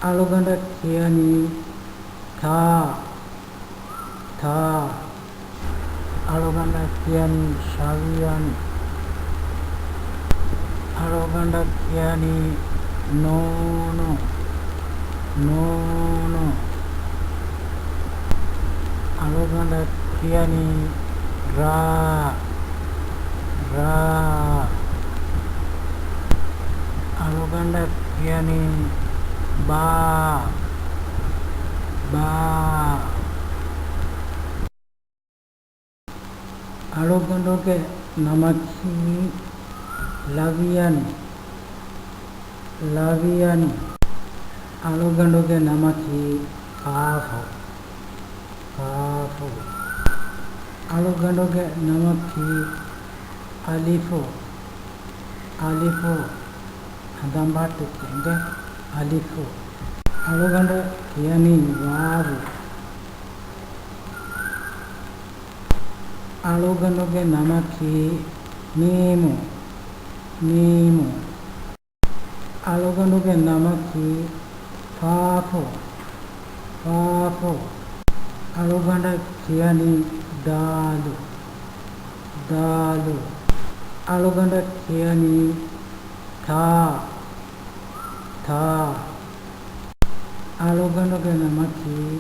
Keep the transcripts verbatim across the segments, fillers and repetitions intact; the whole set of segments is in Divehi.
އަޅުގަނޑަށް ކިޔަނީ ތާ، ތާ. އަޅުގަނޑަށް ކިޔަނީ ޝަވިޔަނި. އަޅުގަނޑަށް ކިޔަނީ ނޫނު، ނޫނު. އަޅުގަނޑަށް ކިޔަނީ ރާ، ރާ. އަޅުގަނޑަށް ކިޔަނީ ބާ، ބާ. އަޅުގަނޑުގެ ނަމަކީ ލަވިޔަނި، ލަވިޔަނި. އަޅުގަނޑުގެ ނަމަކީ ކާފު، ކާފު. އަޅުގަނޑުގެ ނަމަކީ އަލިފު، އަލިފު. ހަނދާން ބަހައްޓައްޗޭ އިނގޭ، އަލިފު. އަޅުގަނޑަށް ކިޔަނީ ވާވު. އަޅުގަނޑުގެ ނަމަކީ މީމު، މީމު. އަޅުގަނޑުގެ ނަމަކީ ފާފު، ފާފު. އަޅުގަނޑަށް ކިޔަނީ ދާލު، ދާލު. އަޅުގަނޑަށް ކިޔަނީ ތާ، ތާ. އަޅުގަނޑުގެ ނަމަކީ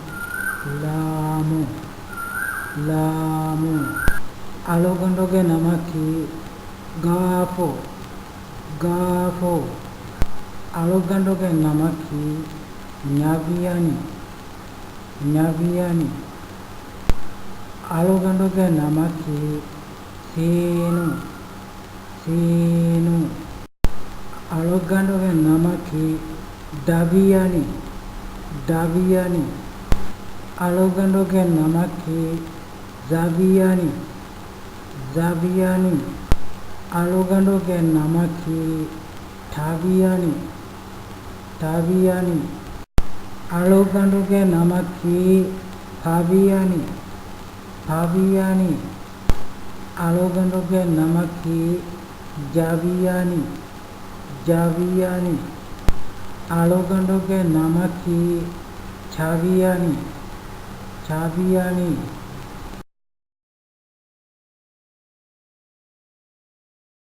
ލާމު، ލާމު. އަޅުގަނޑުގެ ނަމަކީ ގާފު، ގާފު. އަޅުގަނޑުގެ ނަމަކީ ނަވިޔަނި، ނަވިޔަނި. އަޅުގަނޑުގެ ނަމަކީ ސީނު، ސީނު. އަޅުގަނޑުގެ ނަމަކީ ދަވިޔަނި، ދަވިޔަނި. އަޅުގަނޑުގެ ނަމަކީ ޒަވިޔަނި، ޒަވިޔަނި. އަޅުގަނޑުގެ ނަމަކީ ޓަވިޔަނި، ޓަވިޔަނި. އަޅުގަނޑުގެ ނަމަކީ ފަވިޔަނި، ފަވިޔަނި. އަޅުގަނޑުގެ ނަމަކީ ޖަވިޔަނި، ޖަވިޔަނި. އަޅުގަނޑުގެ ނަމަކީ ޗަވިޔަނި، ޗަވިޔަނި.